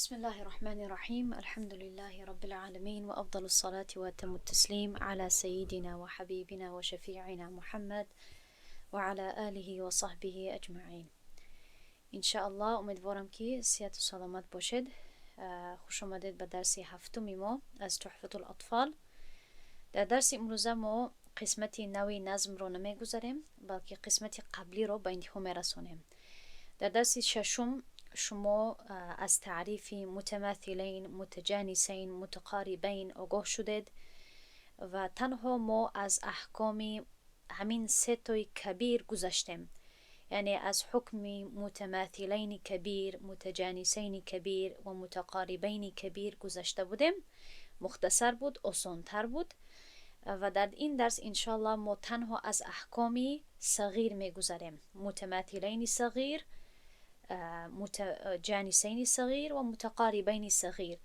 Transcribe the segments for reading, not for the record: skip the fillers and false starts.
بسم الله الرحمن الرحيم، الحمد لله رب العالمين، وأفضل الصلاة وأتم التسليم على سيدنا وحبيبنا وشفيعنا محمد وعلى آله وصحبه أجمعين. Иншааллоҳ, умедворам, ки сиҳату саломат бошед. Хуш омадед ба дарси ҳафтуми мо аз Туҳфатул Атфол. Дар дарси имрӯза мо қисмати нави назмро намегузарем, балки қисмати қаблиро ба интиҳо мерасонем. Дар дарси шашум шумо аз таърифи мутамаthилайн, мутаҷанисайн, мутақарибайн огоҳ шудед ва танҳо мо аз аҳкоми ҳамин сетои кабир гузаштем, яъне аз ҳукми мутамаthилайни кабир, мутаҷанисайни кабир ва мутақарибайни кабир гузашта будем. Мухтасар буд, осонтар буд. Ва дар ин дарс, иншоаллоҳ, мо танҳо аз аҳкоми сағир мегузарем: мутамаthилайни сағир, мутаҷанисайни сағир ва мутақарибайни сағир.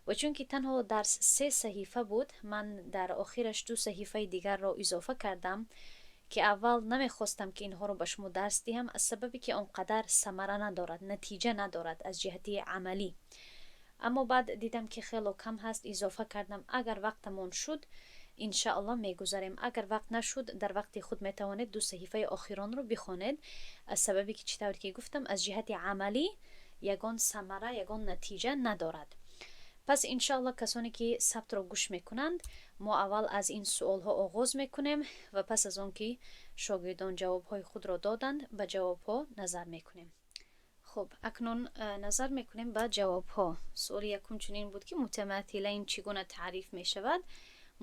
Ва чунки танҳо дарс се саҳифа буд, ман дар охираш ду саҳифаи дигарро изофа кардам, ки аввал намехостам, ки инҳоро ба шумо дарс диҳам, аз сабабе ки он қадар самара надорад, натиҷа надорад аз ҷиҳати амалӣ. Аммо баъд дидам, ки хело кам ҳаст, изофа кардам. Агар вақтамон шуд, иншааллоҳ, мегузарем. Агар вақт нашуд, дар вақти худ метавонед ду саҳифаи охиронро бихонед, аз сабабе ки, чӣ тавре ки гуфтам, аз ҷиҳати амалӣ ягон самара, ягон натиҷа надорад. Пас, иншоаллоҳ, касоне ки сабтро гӯш мекунанд, мо аввал аз ин суолҳо оғоз мекунем ва пас аз он ки шогирдон ҷавобҳои худро доданд, ба ҷавобҳо назар мекунем. Хуб, акнун назар мекунем ба ҷавобҳо. Суоли якум чунин буд, ки мутамаthилайн чӣ гуна таъриф мешавад?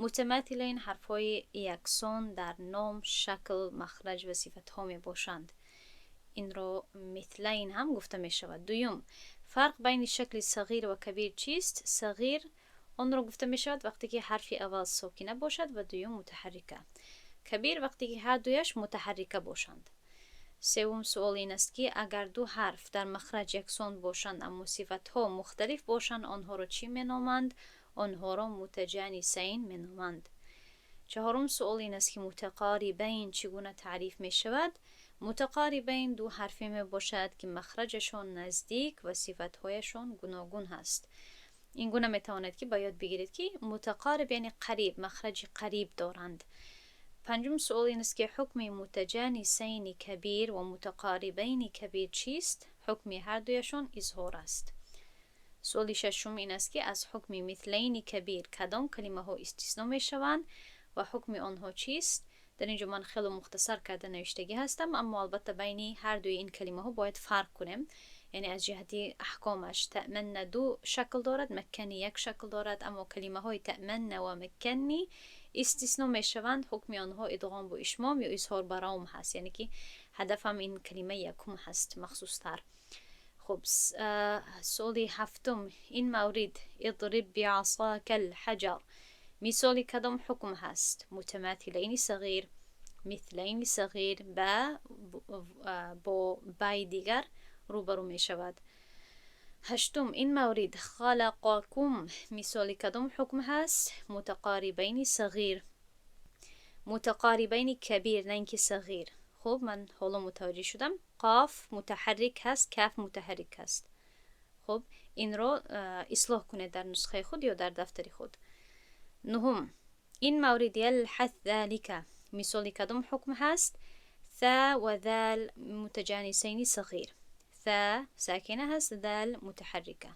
Мутамаthилайн ҳарфҳои яксон дар ном, шакл, махраҷ ва сифатҳо мебошанд. Инро митhlайн ҳам гуфта мешавад. Дуюм: фарқ байни шакли сағир ва кабир чист? Сағир онро гуфта мешавад, вақте ки ҳарфи аввал сокина бошад ва дуюм мутаҳаррика. Кабир вақте ки ҳар дуяш мутаҳаррика бошанд. Севум суол ин аст, ки агар ду ҳарф дар махраҷ яксон бошанд, аммо сифатҳо мухталиф бошанд, онҳоро чӣ меноманд? Онҳоро мутаҷанисайн меноманд. Чаҳорум суол ин аст, ки мутақарибайн чӣ гуна таъриф мешавад? Мутақарибайн ду ҳарфе мебошад, ки махраҷашон наздик ва сифатҳояшон гуногун ҳаст. Ин гуна метавонед, ки ба ёд бигиред, ки мутақариб яъне қариб, махраҷи қариб доранд. Панҷум суол ин аст, ки ҳукми мутаҷанисайни кабир ва мутақарибайни кабир чист? Ҳукми ҳар дуяшон изҳор аст. Суоли шашум ин аст, ки аз ҳукми митhlайни кабир кадом калимаҳо истисно мешаванд ва ҳукми онҳо чист? Дар ин ҷо ман хело мухтасар карда навиштагӣ ҳастам, аммо албатта байни ҳар дуи ин калимаҳо бояд фарқ кунем, яъне аз ҷиҳати аҳкомаш. Таъманна ду шакл дорад, маккани як шакл дорад, аммо калимаҳои таъманна ва макканни истисно мешаванд. Ҳукми онҳо идғом бо ишмом ё изҳор ба равм ҳаст, яъне ки ҳадафам ин калимаи якум ҳаст махсустар. Хуб, суоли ҳафтум: ин маврид اضرب بعصاك الحجر мисоли кадом ҳукм ҳаст? Мутамаthилайни сағир, митhlайни сағир, ба бо баи дигар рӯбарӯ мешавад. Ҳаштум: ин маврид خلقكم мисоли кадом ҳукм ҳаст? Мутақарибайни сағир, мутақарибайни кабир, на ин ки сағир. Хуб, ман ҳоло мутаваҷҷеҳ шудам: қоф мутаҳаррик ҳаст, каф мутаҳаррик ҳаст. Хуб, инро ислоҳ кунед дар нусхаи худ ё дар дафтари худ. Нуҳум: ин маврид يلحث ذلك мисоли кадом ҳукм ҳаст? ثا ва ذال мутаҷанисайни сағир. ثا сакина ҳаст, ذال мутаҳаррика.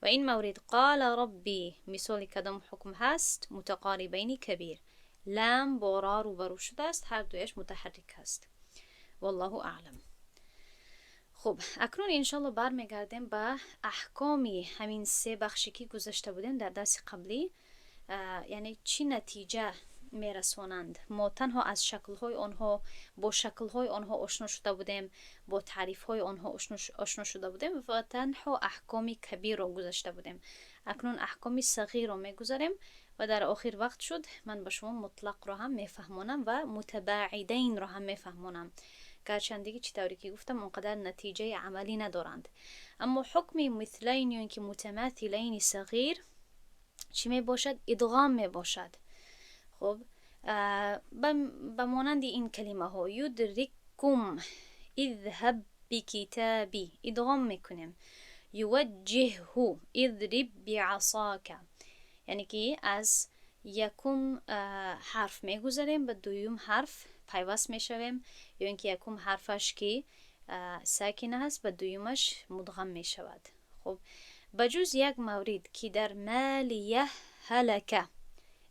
Ва ин маврид قال ربي мисоли кадом ҳукм ҳаст? Мутақарибайни кабир. Лам бо ро рӯбарӯ шудааст, ҳар дуяш мутаҳаррик ҳаст. Валлоҳу аълам. Хуб, акнун, иншоалло, бармегардем ба аҳкоми ҳамин се бахше, ки гузашта будем дар дарси қаблӣ, яъне чӣ натиҷа мерасонанд. Мо танҳо аз шаклҳои онҳо, бо шаклҳои онҳо ошно шуда будем, бо таърифҳои онҳо ошно шуда будем ва танҳо аҳкоми кабирро гузашта будем. Акнун аҳкоми сағирро мегузарем ва дар охир вақт шуд, ман ба шумо мутлақро ҳам мефаҳмонам ва мутабаъидайнро ҳам мефаҳмонам. Гарчанде ки, чӣ тавре ки гуфтам, он қадар натиҷаи амалӣ надоранд. Аммо ҳукми митhlайн ё ин ки мутамаthилайни сағир чӣ мебошад? Идғом мебошад. Хуб, ба монанди ин калимаҳо: يدرككم، اذهب بكتابي. Идғом мекунем. يوجهه اضرب بعصاك. Яъне ки аз якум ҳарф мегузарем, ба дуюм ҳарф пайваст мешавем, ё ин ки якум ҳарфаш ки сакина ҳаст, ба дуюмаш мудғам мешавад. Хуб, ба ҷуз як маврид, ки дар ماليه هلك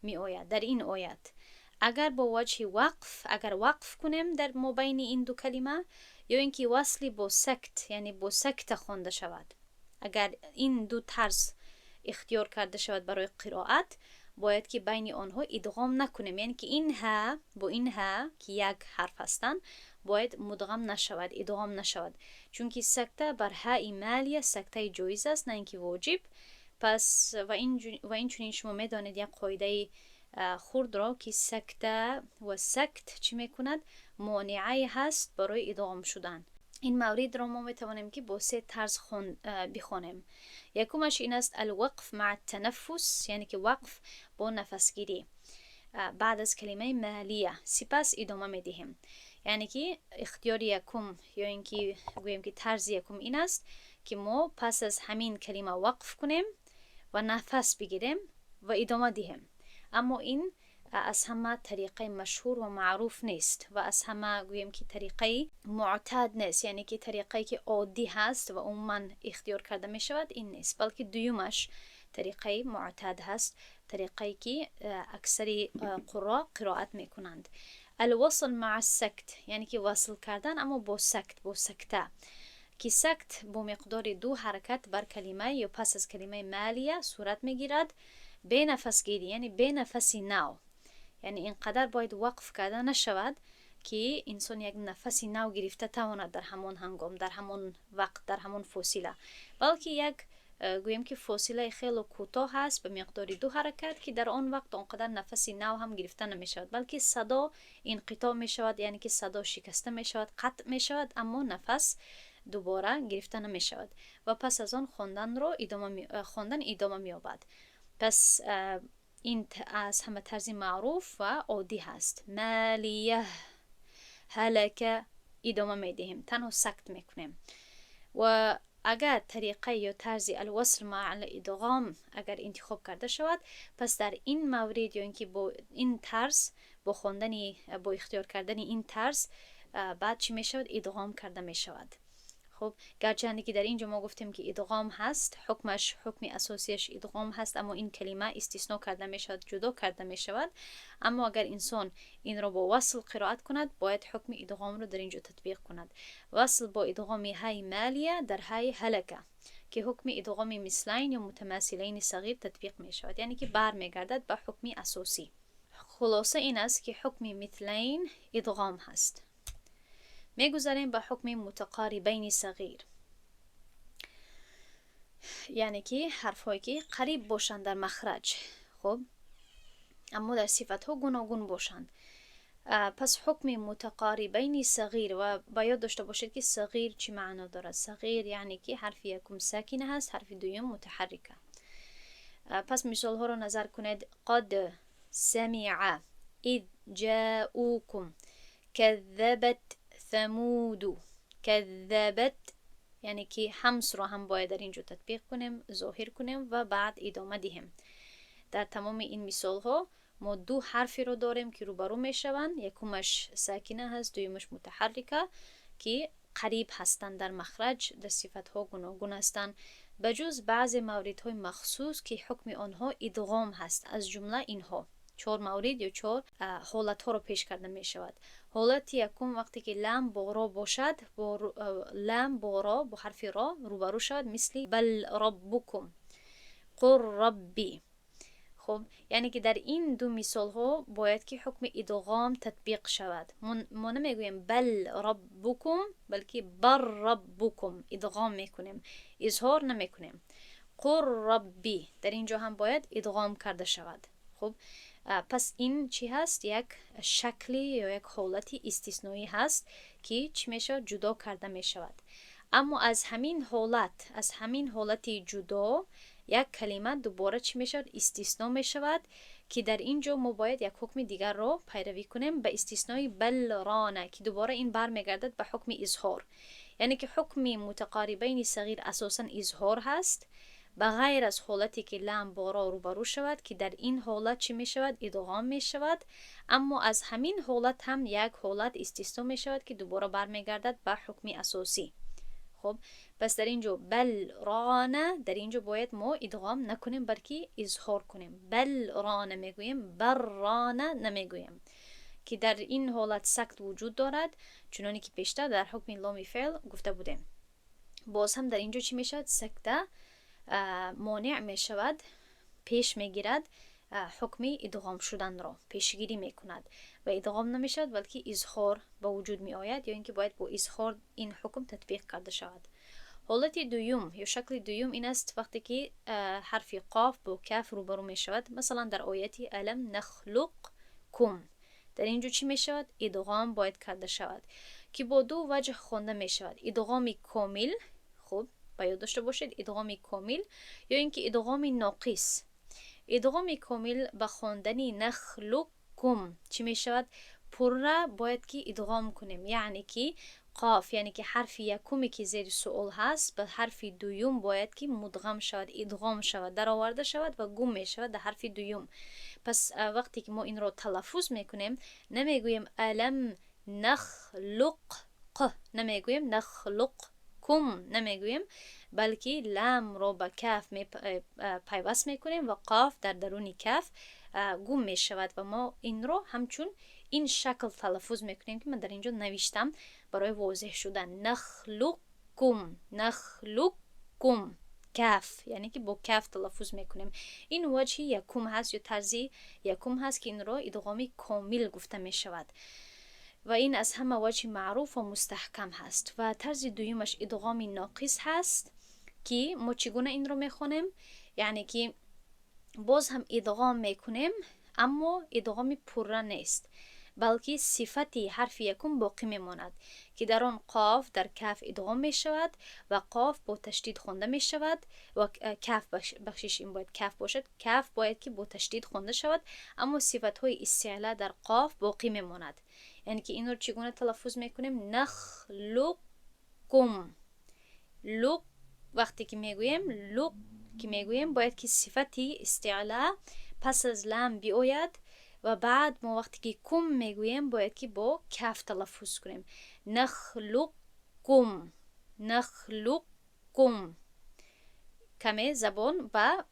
меояд. Дар ин оят агар бо ваҷҳи вақф, агар вақф кунем дар мобайни ин ду калима, ё ин ки васли бо сакт, яъне бо сакта хонда шавад, агар ин ду тарз ихтиёр карда шавад барои қироат, бояд ки байни онҳо идғом накунем, яъне ки ин ҳа бо ин ҳа, ки як ҳарф ҳастанд, бояд мудғам нашавад, идғом нашавад, чунки сакта бар ҳаи ماليه сактаи ҷоиз аст, на ин ки воҷиб. Пас ва инчунин шумо медонед як қоидаи хурдро, ки сакта ва сакт чӣ мекунад? Монеае ҳаст барои идғом шудан. Ин мавридро мо метавонем ки бо се тарз бихонем. Якумаш ин аст: الوقف مع التنفس, яъне ки вақф бо нафасгирӣ баъд аз калимаи ماليه, сипас идома медиҳем. Яъне ки ихтиёри якум, ё ин ки гӯем ки тарзи якум ин аст, ки мо пас аз ҳамин калима вақф кунем ва нафас бигирем ва идома диҳем. Аммо ин аз ҳама тариқаи машҳур ва маъруф нест ва аз ҳама, гӯем ки, тариқаи муътад нест, яъне ки тариқае ки оддӣ ҳаст ва умуман ихтиёр карда мешавад, ин нест, балки дуюмаш тариқаи муътад ҳаст, тариқае ки аксари қурро қироат мекунанд: الوصل مع السكت, яъне ки васл кардан, аммо бо сакт, бо сакта, ки сакт бо миқдори ду ҳаракат бар калима ё пас аз калимаи ماليه сурат мегирад, бе нафасгирӣ, яъне бе нафаси нав. Яъне ин қадар бояд вақф карда нашавад, ки инсон як нафаси нав гирифта тавонад дар ҳамон ҳангом, дар ҳамон вақт, дар ҳамон фосила, балки як, гӯем ки, фосилаи хело кӯтоҳ ҳаст ба миқдори ду ҳаракат, ки дар он вақт он қадар нафаси нав ҳам гирифта намешавад, балки садо инқитоъ мешавад, яъне ки садо шикаста мешавад, қатъ мешавад, аммо нафас дубора гирифта намешавад ва пас аз он хондан идома меёбад. Пас ин аз ҳама тарзи маъруф ва оддӣ ҳаст: ماليه هلك. Идома медиҳем, танҳо сакт мекунем. Ва агар тариқа ё тарзи الوصل مع الإدغام агар интихоб карда шавад, пас дар ин маврид, ё ин ки бо ин тарз, бо хондани, бо ихтиёр кардани ин тарз, баъд чӣ мешавад? Идғом карда мешавад. Хуб, гарчанде ки дар ин ҷо мо гуфтем, ки идғом ҳаст, ҳукмаш, ҳукми асосияш идғом ҳаст, аммо ин калима истисно карда мешавад, ҷудо карда мешавад. Аммо агар инсон инро бо васл қироат кунад, бояд ҳукми идғомро дар ин ҷо татбиқ кунад: васл бо идғоми ҳаи ماليه дар ҳаи هلك, ки ҳукми идғоми مثلين ё متماثلين صغير татбиқ мешавад, яъне ки бармегардад ба ҳукми асосӣ. Хулоса ин аст, ки ҳукми مثلين идғом ҳаст. Мегузарем ба ҳукми متقاربين صغير, яъне ки ҳарфҳое ки қариб бошанд дар махраҷ, хуб, аммо дар сифатҳо гуногун бошанд. Пас ҳукми متقاربين صغير, ва ба ёд дошта бошед, ки صغير чӣ маъно дорад. صغير яъне ки ҳарфи якум сакина ҳаст, ҳарфи дуюм мутаҳаррика. Пас мисолҳоро назар кунед: قد سمع, إذ جاءوكم, كذبت ثمود. كذبت, яъне ки ҳамсро ҳам бояд дар ин ҷо татбиқ кунем, зоҳир кунем ва баъд идома диҳем. Дар тамоми ин мисолҳо мо ду ҳарферо дорем, ки рӯбарӯ мешаванд: якумаш сакина ҳаст, дуюмаш мутаҳаррика, ки қариб ҳастанд дар махраҷ, дар сифатҳо гуногун ҳастанд, ба ҷуз баъзе мавридҳои махсус, ки ҳукми онҳо идғом ҳаст. Аз ҷумла инҳо чор маврид ё чор ҳолатҳоро пеш карда мешавад. Ҳолати якум: вақте ки лам бо ро бошад, бо лам бо ро, бо ҳарфи ро рӯбарӯ шавад, мисли بل ربكم, قل رب. Хуб, яъне ки дар ин ду мисолҳо бояд ки ҳукми идғом татбиқ шавад. Мо намегӯем بل ربكم, балки بر ربكم идғом мекунем, изҳор намекунем. قل رب, дар ин ҷо ҳам бояд идғом карда шавад. Хуб, пас ин чӣ ҳаст? Як шакли ё як ҳолати истисноӣ ҳаст, ки чӣ мешавад? Ҷудо карда мешавад. Аммо аз ҳамин ҳолат, аз ҳамин ҳолати ҷудо, як калима дубора чӣ мешавад? Истисно мешавад, ки дар ин ҷо мо бояд як ҳукми дигарро пайравӣ кунем, ба истиснои بل ران, ки дубора ин бармегардад ба ҳукми изҳор. Яъне ки ҳукми мутақорибайни сағир асосан изҳор ҳаст, ба ғайр аз ҳолате ки лам бо ро рӯбарӯ шавад, ки дар ин ҳолат чӣ мешавад? Идғом мешавад. Аммо аз ҳамин ҳолат ҳам як ҳолат истисно мешавад, ки дубора бармегардад ба ҳукми асосӣ. Хуб, пас дар ин ҷо بل ران, дар ин ҷо бояд мо идғом накунем, балки изҳор кунем. بل ران мегӯем, баррона намегӯем, ки дар ин ҳолат сакт вуҷуд дорад, чуноне ки пештар дар ҳукми ломи феъл гуфта будем. Боз ҳам дар ин ҷо чӣ мешавад? Сакта монеъ мешавад, пеш мегирад ҳукми идғом шуданро, пешгирӣ мекунад ва идғом намешавад, балки изҳор ба вуҷуд меояд ё ин ки бояд бо изҳор ин ҳукм татбиқ карда шавад. Ҳолати дуюм ё шакли дуюм ин аст, вақте ки ҳарфи қоф бо каф рӯбарӯ мешавад, масалан, дар ояти ألم نخلقكم. Дар ин ҷо чӣ мешавад? Идғом бояд карда шавад, ки бо ду ваҷҳ хонда мешавад: идғоми комил, хуб, ба ёд дошта бошед, идғоми комил ё ин ки идғоми ноқис. Идғоми комил ба хондани نخلقكم чӣ мешавад? Пурра бояд ки идғом кунем, яъне ки қоф, яъне ки ҳарфи якуме, ки зери суол ҳаст, ба ҳарфи дуюм бояд ки мудғам шавад, идғом шавад, дароварда шавад ва гум мешавад дар ҳарфи дуюм. Пас вақте ки мо инро талаффуз мекунем, намегӯем ألم نخلق қ намегӯем, نخلقكم намегӯем, балки ламро ба каф пайваст мекунем ва қоф дар даруни каф гум мешавад ва мо инро ҳамчун ин шакл талаффуз мекунем, ки ман дар ин ҷо навиштам барои возеҳ шудан: نخلقكم, نخلقكم. کف, яъне ки бо каф талаффуз мекунем. Ин ваҷҳи якум ҳаст ё тарзи якум ҳаст, ки инро идғоми комил гуфта мешавад ва ин аз ҳама ваҷҳи маъруф ва мустаҳкам ҳаст. Ва тарзи дуюмаш идғоми ноқис ҳаст, ки мо чӣ гуна инро мехонем? Яъне ки боз ҳам идғом мекунем, аммо идғоми пурра нест, балки сифати ҳарфи якум боқӣ мемонад, ки дар он қоф дар каф идғом мешавад ва қоф бо ташдид хонда мешавад ва каф, бахшиш, ин бояд каф бошад, каф бояд ки бо ташдид хонда шавад, аммо сифатҳои истеъло дар қоф боқӣ мемонад. Яъне ки инро чӣ гуна талаффуз мекунем? نخلقكم. لق вақте ки мегӯем, لق ки мегӯем, бояд ки сифати истеъло пас аз лам биояд ва баъд мо вақте ки كم мегӯем, бояд ки бо каф талаффуз кунем: نخلقكم, نخلقكم. Каме забон ба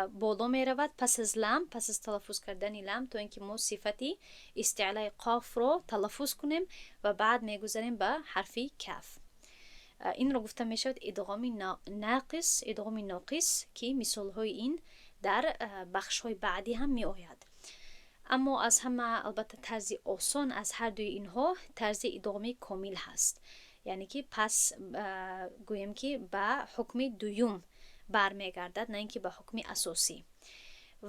боло меравад пас аз лам, пас аз талаффуз кардани лам, то ин ки мо сифати истеълои қофро талаффуз кунем ва баъд мегузарем ба ҳарфи каф. Инро гуфта мешавад идғоми нақис, идғоми ноқис, ки мисолҳои ин дар бахшҳои баъдӣ ҳам меояд. Аммо аз ҳама, албатта, тарзи осон аз ҳар дуи инҳо тарзи идғоми комил ҳаст, яъне ки пас гӯем, ки ба ҳукми дуюм бармегардад, на ин ки ба ҳукми асосӣ.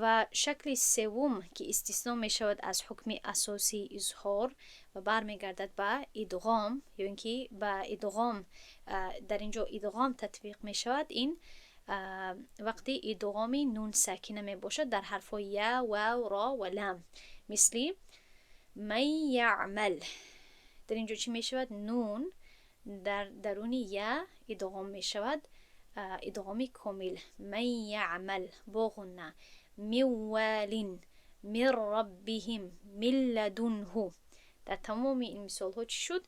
Ва шакли севум, ки истисно мешавад аз ҳукми асосии изҳор ва бармегардад ба идғом, ё ин ки ба идғом, дар ин ҷо идғом татбиқ мешавад, ин вақти идғоми нун сакина мебошад дар ҳарфҳои я, вав, ро ва лам, мисли من يعمل. Дар ин ҷо чӣ мешавад? Нун дар даруни я идғом мешавад, идғоми комил, من يعمل, бо ғунна, من وال, من ربهم, من لدنه. Дар тамоми ин мисолҳо чӣ шуд?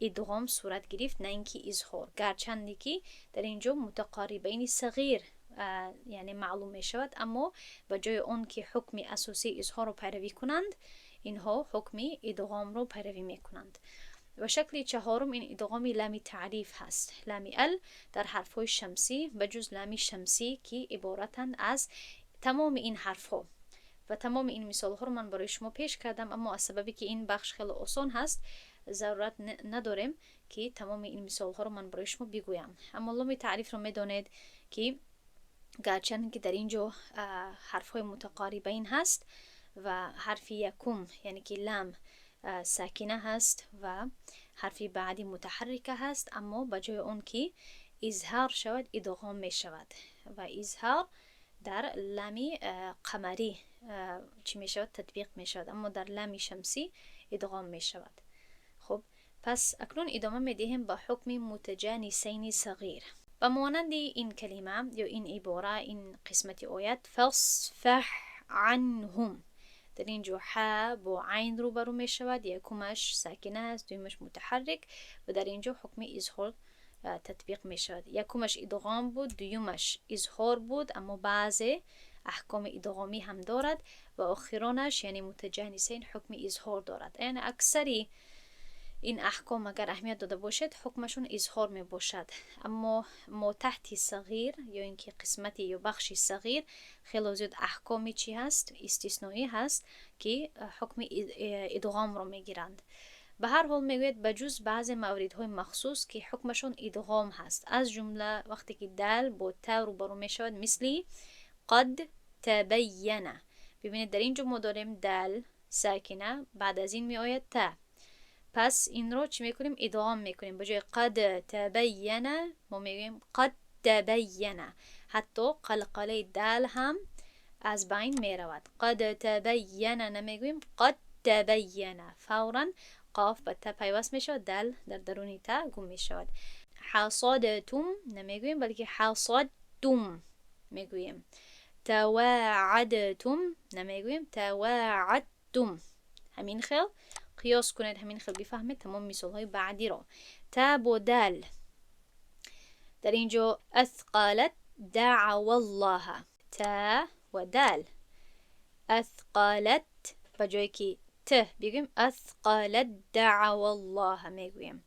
Идғом сурат гирифт, на ин ки изҳор, гарчанде ки дар ин ҷо мутақорибайни сағир, яъне маълум мешавад, аммо ба ҷои он ки ҳукми асосии изҳорро пайравӣ кунанд, инҳо ҳукми идғомро пайравӣ мекунанд. Ва шакли чаҳорум ин идғоми лами таъриф ҳаст, лами ал дар ҳарфҳои шамсӣ, ба ҷуз лами шамсӣ, ки иборатанд аз тамоми ин ҳарфҳо. Ва тамоми ин мисолҳоро ман барои шумо пеш кардам, аммо аз сабабе ки ин бахш хеле осон ҳаст, зарурат надорем, ки тамоми ин мисолҳоро ман барои шумо бигӯям. Аммо ломи таърифро медонед, ки гарчанде ки дар ин ҷо ҳарфҳои мутақорибайн ҳаст ва ҳарфи якум, яъне ки лам, сакина ҳаст ва ҳарфи баъдӣ мутаҳаррика ҳаст, аммо ба ҷои он ки изҳар шавад, идғом мешавад ва изҳар Дар лами қамарӣ чӣ мешавад? Татбиқ мешавад, аммо дар лами шамсӣ идғом мешавад. Хуб, пас акнун идома медиҳем ба ҳукми мутаҷанисайни сағир. Ба монанди ин калима ё ин ибора, ин қисмати оят: فاصفح عنهم. Дар ин ҷо ҳа бо айн рӯбарӯ мешавад. Якумаш сакина аст, дуюмаш мутаҳаррик, ва дар ин ҷо ҳукми изҳор татбиқ мешавад. Якумаш идғом буд, дуюмаш изҳор буд, аммо баъзе аҳкоми идғомӣ ҳам дорад, ва охиронаш, яъне мутаҷанисайн, ҳукми изҳор дорад. Яъне аксари ин аҳком, агар аҳамият дода бошед, ҳукмашон изҳор мебошад, аммо мотаҳти сағир ё ин ки қисмати ё бахши сағир хело зиёд аҳкоми чӣ ҳаст, истисноӣ ҳаст, ки ҳукми идғомро мегиранд. Ба ҳар ҳол, мегӯяд, ба ҷуз баъзе мавридҳои махсус, ки ҳукмашон идғом ҳаст, аз ҷумла вақте ки дал бо та рӯбарӯ мешавад, мисли قد تبين. Бибинед, дар ин ҷо мо дорем дал сакина, баъд аз ин меояд та. Пас инро чӣ мекунем? Идғом мекунем. Ба ҷои قد تبين мо мегӯем قد تبين. Ҳатто қалқалаи дал ҳам аз байн меравад. قد تبين намегӯем, قد تبين. Фавран қоф ба та пайваст мешавад, дал дар даруни та гум мешавад. حصدتم намегӯем, балки حصدتم мегӯем. تواعدتم намегӯем, تواعدتم. Ҳамин хел қиёс кунед, ҳамин хел бифаҳмед тамоми мисолҳои баъдиро. Та бо дал дар ин ҷо: أثقلت دعوا الله. Та ва дал, أثقلت, ба ҷое ки т бигӯем, أثقلت دعوا الله мегӯем.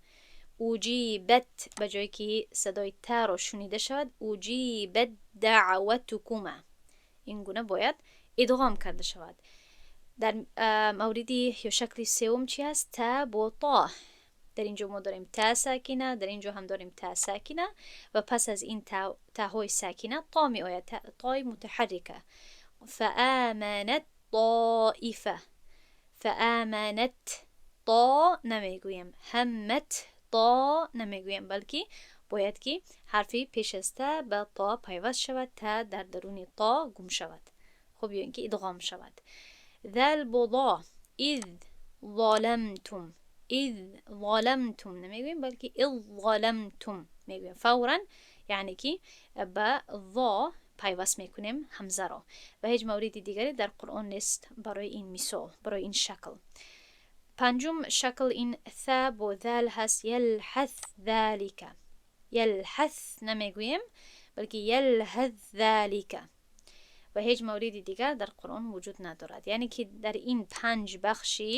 أجيبت, ба ҷое ки садои таро шунида шавад, أجيبت دعوتكما. Ин гуна бояд идғом карда шавад. Дар мавриди ё шакли сеюм чи аст? Та бо то. Дар ин ҷо мо дорем та сакина, дар ин ҷо ҳам дорем та сакина, ва пас аз ин таҳои сакина то меояд, тои мутаҳаррика. فآمنت طائفة. فآمنت طا намегӯем, همت طا намегӯем, балки бояд ки ҳарфи пеш аз та ба то пайваст шавад, та дар даруни то гум шавад, хуб, ё ин ки идғом шавад. Зал бо ضо: إذ ظلمتم. إذ ظلمتم намегӯем, балки إذ ظلمتم мегӯем. Фавран, яъне ки ба ظо пайваст мекунем ҳамзаро, ва ҳеҷ мавриди дигаре дар Қуръон нест барои ин мисол, барои ин шакл. Панҷум шакл ин ث бо ذал ҳаст: يلهث ذلك. يلهث намегӯем, балки يلهث ذلك, ва ҳеҷ мавриди дигар дар Қуръон вуҷуд надорад. Яъне ки дар ин панҷ бахши,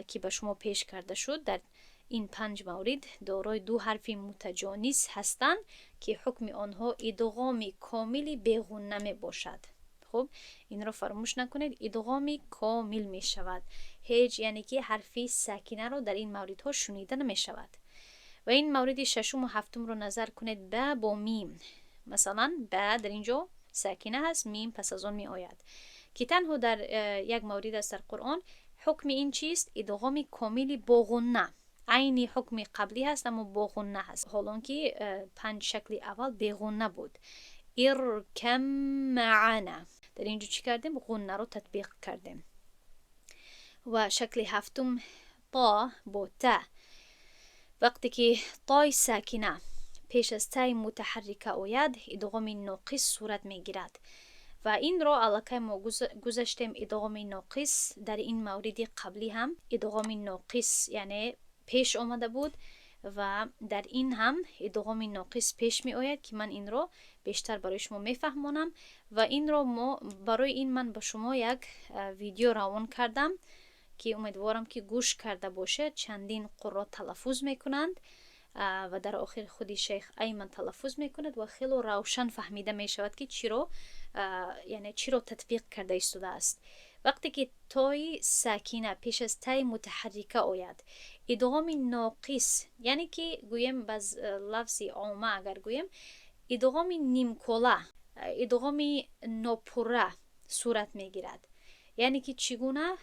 ки ба шумо пеш карда шуд, дар ин панҷ маврид дорои ду ҳарфи мутаҷонис ҳастанд, ки ҳукми онҳо идғоми комили беғунна мебошад. Хуб, инро фаромӯш накунед: идғоми комил мешавад, ҳеҷ, яъне ки ҳарфи сакинаро дар ин мавридҳо шунида намешавад. Ва ин мавриди шашуму ҳафтумро назар кунед: ба бо мим. Масалан, ба дар ин ҷо сакина ҳаст, мим пас аз он меояд, ки танҳо дар як маврид аст дар Қуръон. Ҳукми ин чист? Идғоми комили боғунна. Айни ҳукми қаблӣ ҳаст, аммо боғунна ҳаст, ҳолон ки панҷ шакли аввал беғунна буд. اركب معنا. Дар ин ҷо чӣ кардем? Ғуннаро татбиқ кардем. Ва шакли ҳафтум: то бо та. Вақте ки тои сакина пеш аз таи мутаҳаррика ояд, идғоми ноқис сурат мегирад, ва инро аллакай мо гузаштем. Идғоми ноқис дар ин мавриди қаблӣ ҳам идғоми ноқис, яъне пеш омада буд, ва дар ин ҳам идғоми ноқис пеш меояд, ки ман инро бештар барои шумо мефаҳмонам. Ва инро мо барои ин ман ба шумо як видео равон кардам, ки умедворам, ки гӯш карда бошед. Чандин қурро талаффуз мекунанд ва дар охир худи шейх Айман талаффуз мекунад, ва хело равшан фаҳмида мешавад, ки чиро, яъне чиро татбиқ карда истодааст. Вақте ки тои сакина пеш аз таи мутаҳаррика ояд, идғоми ноқис, яъне ки гӯем, ба лафзи омма агар гӯем, идғоми нимкола, идғоми нопурра сурат мегирад. Яъне ки чӣ гуна?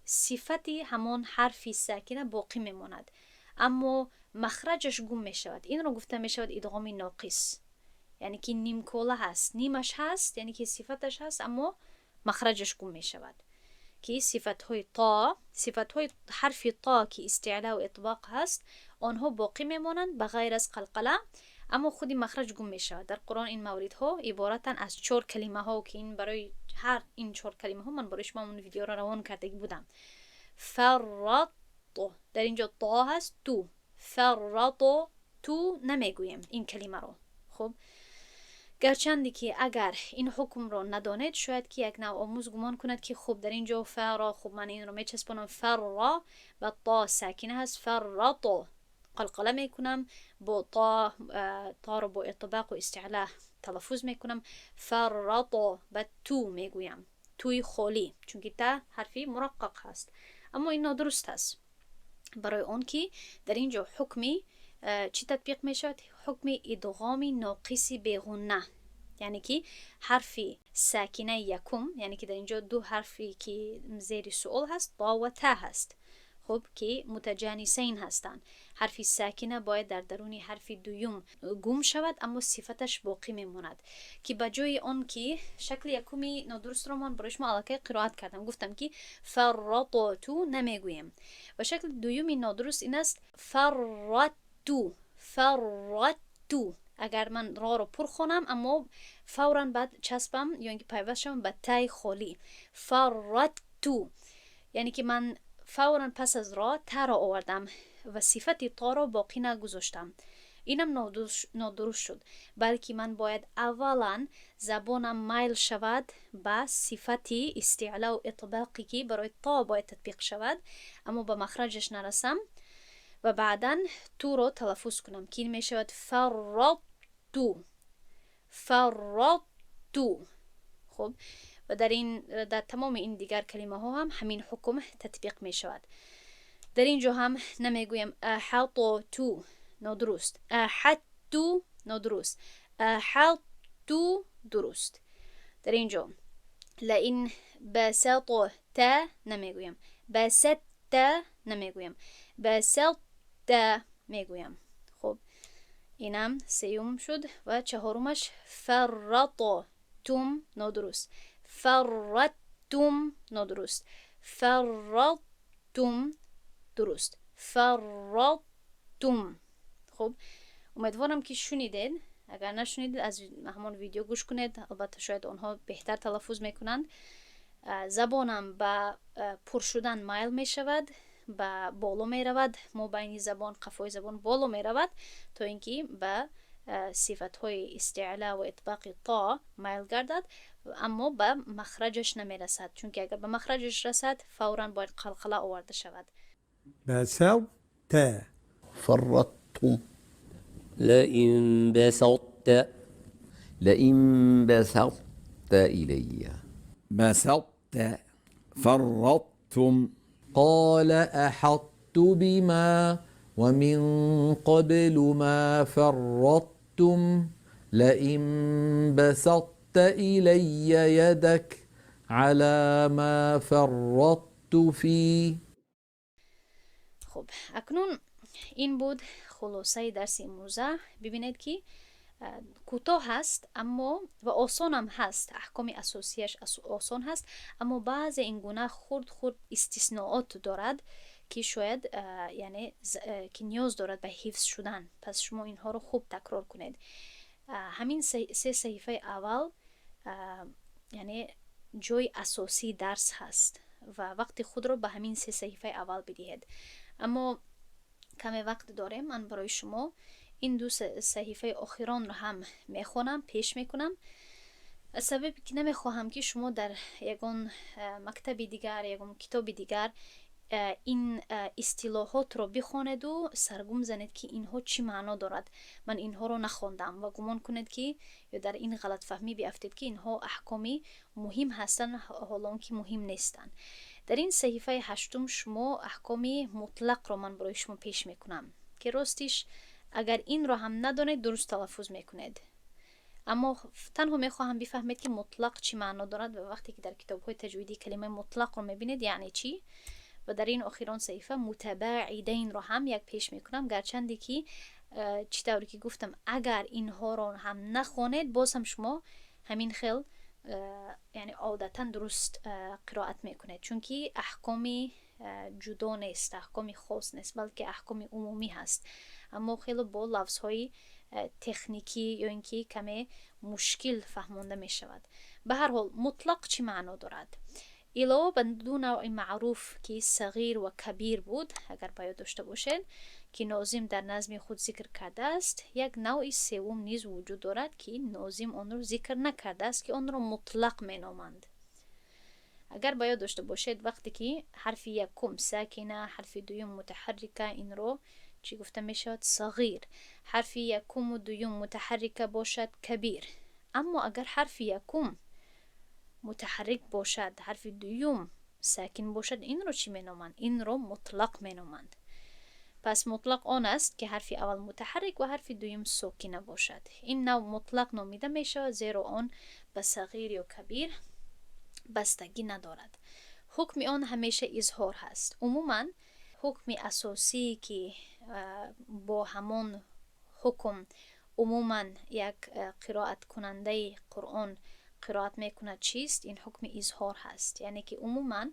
Сифати ҳамон ҳарфи сакина боқӣ мемонад, аммо махраҷаш гум мешавад. Инро гуфта мешавад идғоми ноқис. Яъне ки дар ин ҷо ҳарфи сакина Яъне ки нимкола ҳаст, нимаш ҳаст, яъне ки сифаташ ҳаст, аммо махраҷаш гум мешавад, ки сифатҳои то, сифатҳои ҳарфи то, ки истеъло ва итбоқ ҳаст, онҳо боқӣ мемонанд ба ғайр аз қалқала, аммо худи махраҷ гум мешавад. Дар Қуръон ин мавридҳо иборатанд аз чор калимаҳо, ки ин барои ҳар ин чор калимаҳо ман барои шумо он видеоро равон кардагӣ будам. Фаррат, дар инҷо то ҳаст, ту фаррато ту намегӯем ин калимаро. Хуб, гарчанде ки агар ин ҳукмро надонед, шояд ки як навомӯз гумон кунад, ки хуб, дар ин ҷо фаро, хуб, ман инро мечаспонам, фарро ба то сакина ҳаст, фаррато қалқала мекунам бо то, торо бо итбоқу истеъло талаффуз мекунам, фаррато ба ту мегӯям, туи холӣ, чунки та ҳарфи мураққақ ҳаст. Аммо ин нодуруст аст, барои он ки дар ин ҷо ҳукми чӣ татбиқ мешавад? Ҳукми идғоми ноқиси беғунна, яъне ки ҳарфи сакинаи якум, яъне ки дар ин ҷо ду ҳарфе ки зери суол ҳаст, то ва та ҳаст, хуб, ки мутаҷанисайн ҳастанд. Ҳарфи сакина бояд дар даруни ҳарфи дуюм гум шавад, аммо сифаташ боқӣ мемонад, ки ба ҷои он ки шакли якуми нодурустро ман барои шумо аллакай қироат кардам, гуфтам, ки фарратоту намегӯем, ва шакли дуюми нодуруст ин аст: фарратту, фарратту. Агар ман роро пур хонам, аммо фавран баъд часпам ё ин ки пайваст шавам ба таи холӣ, фарратту, яъне ки ман фавран пас аз ро таро овардам ва сифати торо боқӣ нагузоштам. Инам нодуруст шуд, балки ман бояд аввалан забонам майл шавад ба сифати истеълоу итбоқе, ки барои то бояд татбиқ шавад, аммо ба махраҷаш нарасам, ва баъдан туро талаффуз кунам, ки ин мешавад фарратту, фарратту. Хуб, ва дар тамоми ин дигар калимаҳо ҳам ҳамин ҳукм татбиқ мешавад. Дар ин ҷо ҳам намегӯям аҳатоту, нодуруст, аҳатту нодуруст, аҳатту дуруст. Дар ин ҷо лаин басатта намегӯям, басатта намегӯям, басатта мегӯям. Хуб, инам сеюм шуд ва чаҳорумаш фарратотум нодуруст, фарраттум нодуруст, фарраттум дуруст, фарраттум. Хуб, умедворам, ки шунидед. Агар нашунидед, аз ҳамон видео гӯш кунед, албатта шояд онҳо беҳтар талаффуз мекунанд. Забонам ба пур шудан майл мешавад, ба боло меравад, мобайни забон, қафои забон боло меравад, то ин ки ба сифатҳои истеъло ва итбоқи то майл гардад, аммо ба махраҷаш намерасад, чунки агар ба махраҷаш расад, фавран бояд қалқала оварда шавад. بسطت. فرطتم. لئن بسطت. لئن بسطت إلي. بسطت، فرطتم. قال أحطت بما ومن قبل ما فرطتم لئن بسطت إلي يدك على ما فرطت فيه. Хуб, акнун ин буд хулосаи дарси имрӯза. Бибинед, ки кӯтоҳ ҳаст, аммо ва осонам ҳаст, аҳкоми асосияш осон ҳаст, аммо баъзе ин гуна хурд хурд истисноот дорад, ки шояд, яъне ки ниёз дорад ба ҳифз шудан. Пас шумо инҳоро хуб такрор кунед. Ҳамин се саҳифаи аввал, яъне ҷои асосии дарс ҳаст ва вақти худро ба ҳамин се саҳифаи аввал бидиҳед. Аммо каме вақт дорем, ман барои шумо ин ду саҳифаи охиронро ҳам мехонам, пеш мекунам, аз сабабе ки намехоҳам, ки шумо дар ягон мактаби дигар, ягон китоби дигар ин истилоҳотро бихонеду саргум занед, ки инҳо чӣ маъно дорад, ман инҳоро нахондам, ва гумон кунед, ки ё дар ин ғалатфаҳмӣ биафтед, ки инҳо аҳкоми муҳим ҳастанд, ҳолон ки муҳим нестанд. Дар ин саҳифаи ҳаштум шумо аҳкоми мутлақро ман барои шумо пеш мекунам, ки ростиш агар инро ҳам надонед, дуруст талаффуз мекунед, аммо танҳо мехоҳам бифаҳмед, ки мутлақ чӣ маъно дорад ва вақте ки дар китобҳои таҷвидӣ калимаи мутлақро мебинед, яъне чӣ. Ва дар ин охирон саҳифа мутабаъидайнро ҳам як пеш мекунам, гарчанде ки Чӣ тавре ки гуфтам, агар инҳоро ҳам нахонед, боз ҳам шумо ҳамин хел, яъне одатан дуруст қироат мекунед, чунки аҳкоми ҷудо нест, аҳкоми хос нест, балки аҳкоми умумӣ ҳаст, аммо хеле бо лафзҳои техникӣ ё ин ки каме мушкил фаҳмонда мешавад. Ба ҳар ҳол, мутлақ чӣ маъно дорад? Илова ба ду навъи маъруф, ки сағир ва кабир буд, агар ба ёд дошта бошед, ки нозим дар назми худ зикр кардааст, як навъи севум низ вуҷуд дорад, ки нозим онро зикр накардааст, ки онро мутлақ меноманд. Агар ба ёд дошта бошед, вақте ки ҳарфи якум сакина, ҳарфи дуюм мутаҳаррика, инро чӣ гуфта мешавад? Сағир. Ҳарфи якуму дуюм мутаҳаррика бошад, кабир. Аммо агар ҳарфи якум мутаҳаррик бошад, ҳарфи дуюм сакин бошад, инро чӣ меноманд? Инро мутлақ меноманд. Пас мутлақ он аст, ки ҳарфи аввал мутаҳаррик ва ҳарфи дуюм сокина бошад. Ин навъ мутлақ номида мешавад, зеро он ба сағир ё кабир бастагӣ надорад. Ҳукми он ҳамеша изҳор ҳаст. Умуман, ҳукми асосие, ки бо ҳамон ҳукм умуман як қироаткунандаи Қуръон қироат мекунад, чист? Ин ҳукми изҳор ҳаст, яъне ки умуман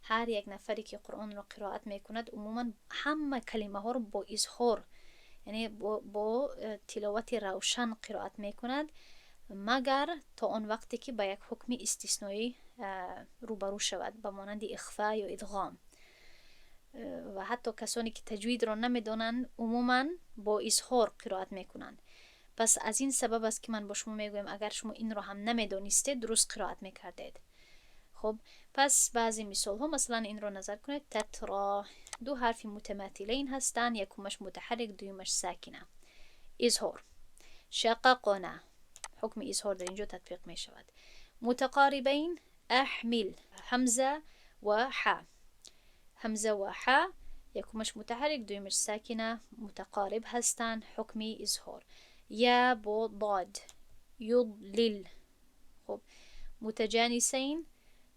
ҳар як нафаре, ки Қуръонро қироат мекунад, умуман ҳама калимаҳоро бо изҳор, яъне бо тиловати равшан қироат мекунад, магар то он вақте ки ба як ҳукми истисноӣ рӯбарӯ шавад, ба монанди ихфа ё идғом. Ва ҳатто касоне, ки таҷвидро намедонанд, умуман бо изҳор қироат мекунанд. Пас аз ин сабаб аст, ки ман бо шумо мегӯям, агар шумо инро ҳам намедонистед, дуруст қироат мекардед. Хуб, пас баъзе мисолҳо, масалан, инро назар кунед: تترى. Ду ҳарфи متماثلين ҳастанд, якумаш мутаҳаррик, дуюмаш сакина, изҳор. شققنا, ҳукми изҳор дар инҷо татбиқ мешавад. متقاربين, أحمل, ҳамза ва ҳа. Ҳамза ва ҳа, якумаш мутаҳаррик, дуюмаш сакина, мутақориб ҳастанд, ҳукми изҳор. Я бо ضاد, يضلل. Хуб, متجانسين,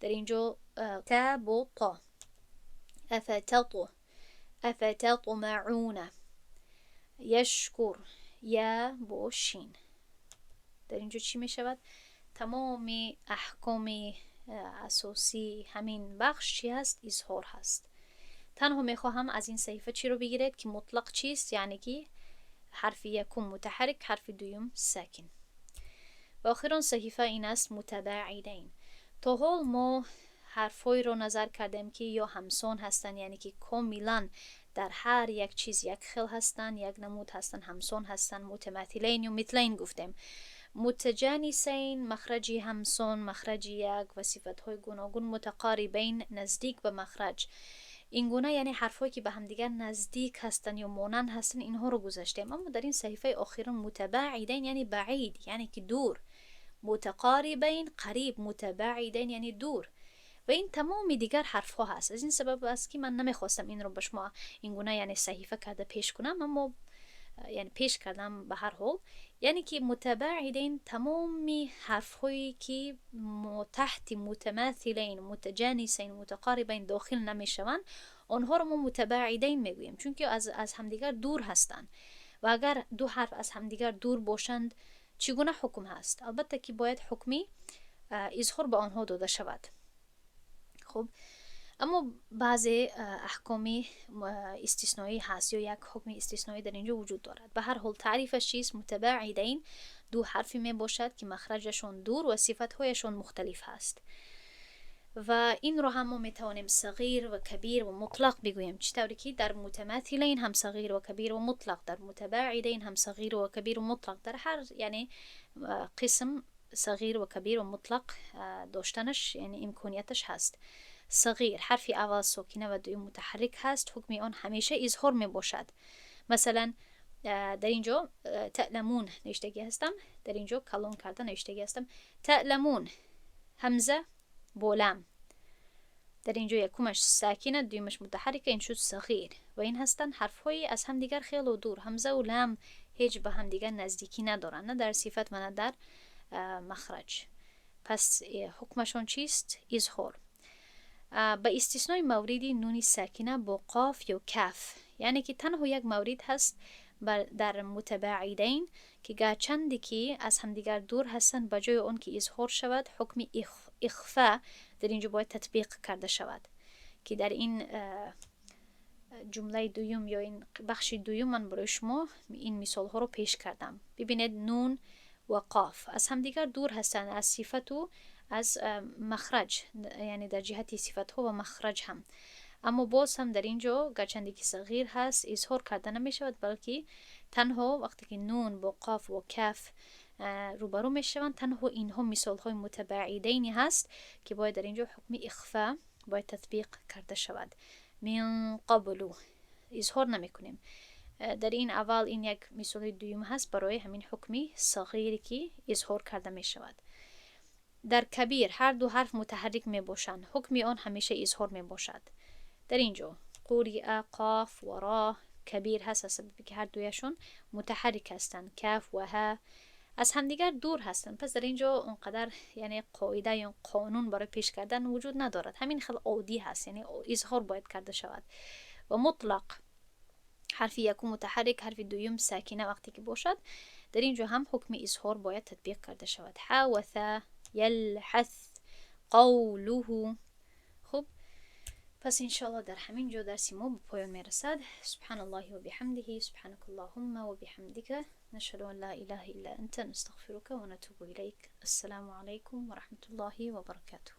дар инҷо та бо то, أفتط أفتطمعون. يشكر, я бо шин. Дар инҷо чӣ мешавад? Тамоми аҳкоми асосии ҳамин бахш чӣ ҳаст? Изҳор ҳаст. Танҳо мехоҳам аз ин саҳифа чиро бигиред, ки мутлақ чист, яъне ки ҳарфи якум мутаҳаррик, ҳарфи дуюм сакин. Ва охирон саҳифа ин аст: متباعدين. То ҳол мо ҳарфҳоеро назар кардем, ки ё ҳамсон ҳастанд, яъне ки комилан дар ҳар як чиз як хел ҳастанд, як намуд ҳастанд, ҳамсон ҳастанд, متماثلين ё مثلين гуфтем. متجانسين, махраҷи ҳамсон, махраҷи як ва сифатҳои гуногун. متقاربين, наздик ба махраҷ. Ин гуна, яъне ҳарфҳое, ки ба ҳамдигар наздик ҳастанд ё монанд ҳастанд, инҳоро гузаштем. Аммо дар ин саҳифаи охирон متباعدين, яъне بعيد, яъне ки дур. متقاربين қариб, متباعدين яъне дур. Ва ин тамоми дигар ҳарфҳо ҳаст. Аз ин сабаб аст, ки ман намехостам инро ба шумо ин гуна, яъне саҳифа карда пеш кунам, аммо яъне пеш кардам. Ба ҳар ҳол, яъне ки متباعدين тамоми ҳарфҳое, ки таҳти متماثلين, متجانسين, متقاربين дохил намешаванд, онҳоро мо متباعدين мегӯем, чунки аз ҳамдигар дур ҳастанд. Ва агар ду ҳарф аз ҳамдигар дур бошанд, чӣ гуна ҳукм ҳаст? Албатта, ки бояд ҳукми изҳор ба онҳо дода шавад. Хуб, аммо баъзе аҳкоми истисноӣ ҳаст ё як ҳукми истисноӣ дар инҷо вуҷуд дорад. Ба ҳар ҳол, таърифаш чист? متباعدين ду ҳарфе мебошад, ки махраҷашон дур ва сифатҳояшон мухталиф ҳаст. Ва инро ҳам мо метавонем сағир ва кабир ва мутлақ бигӯем, чӣ тавре ки дар متماثلين ҳам сағир ва кабир ва мутлақ, дар متباعدين ҳам сағир ва кабир ва мутлақ. Дар ҳар, яъне, қисм сағир ва кабир ва мутлақ доштанаш, яъне имконияташ ҳаст. Сағир: ҳарфи аввал сокина ва дуюм мутаҳаррик ҳаст, ҳукми он ҳамеша изҳор мебошад. Масалан, дар ин ҷо تعلمون навиштагӣ ҳастам, дар ин ҷо калон карда навиштагӣ ҳастам: تعلمون, ҳамза бо лам. Дар ин ҷо якумаш сакина, дуюмаш мутаҳаррика, ин шуд сағир. Ва ин ҳастанд ҳарфҳои аз ҳамдигар хело дур. Ҳамзаву лам ҳеҷ ба ҳамдигар наздикӣ надоранд, на дар сифат ва на дар махраҷ. Пас ҳукмашон чист? Изҳор, ба истиснои мавриди нуни сакина бо қоф ё каф, яъне ки танҳо як маврид ҳаст. در متباعدین که گرچندی که از همدیگر دور هستند، به جای آن که اظهار شود، حکم اخفا در اینجا باید تطبیق کرده شود که در این جمله دوم یا این بخش دوم من برای شما این مثال ها رو پیش کردم. ببینید، نون و قاف از همدیگر دور هستند، از صفت و از مخرج، یعنی در جهت صفت ها و مخرج هم، اما باز هم در اینجا گرچندی که صغیر هست، اظهار کرده نمی شود، بلکه تنها وقتی که نون با قاف و کف روبرو می شوند، تنها اینها مثال های متباعدینی هست که باید در اینجا حکم اخفا باید تطبیق کرده شود. من قبل اظهار نمی کنیم در این اول. این یک مثال دوم هست برای همین حکمی صغیری که اظهار کرده می شود. در کبیر هر دو حرف متحرک می باشند، حکم آن همیشه اظهار می باشد. در اینجا قریء قاف و را کبیر هست، از سببی که هر دویشون متحرک هستند. کف و ها از همدیگر دور هستند، پس در اینجا اونقدر یعنی قاعده یا قانون برای پیش کردن وجود ندارد، همین خیلی عادی هست، یعنی اظهار باید کرده شود. و مطلق، حرف یکم متحرک، حرف دوم ساکنه وقتی که باشد، در اینجا هم حکم اظهار باید تطبیق کرده شود. ح و ث، یلحث، قوله. خب، پس انشاءالله در همین جا درس ما به پایان میرسد. سبحان الله و بحمده، سبحانك اللهم و بحمدك، نشهد ان لا اله الا انت، نستغفرك ونتوب اليك. السلام عليكم ورحمة الله وبركاته.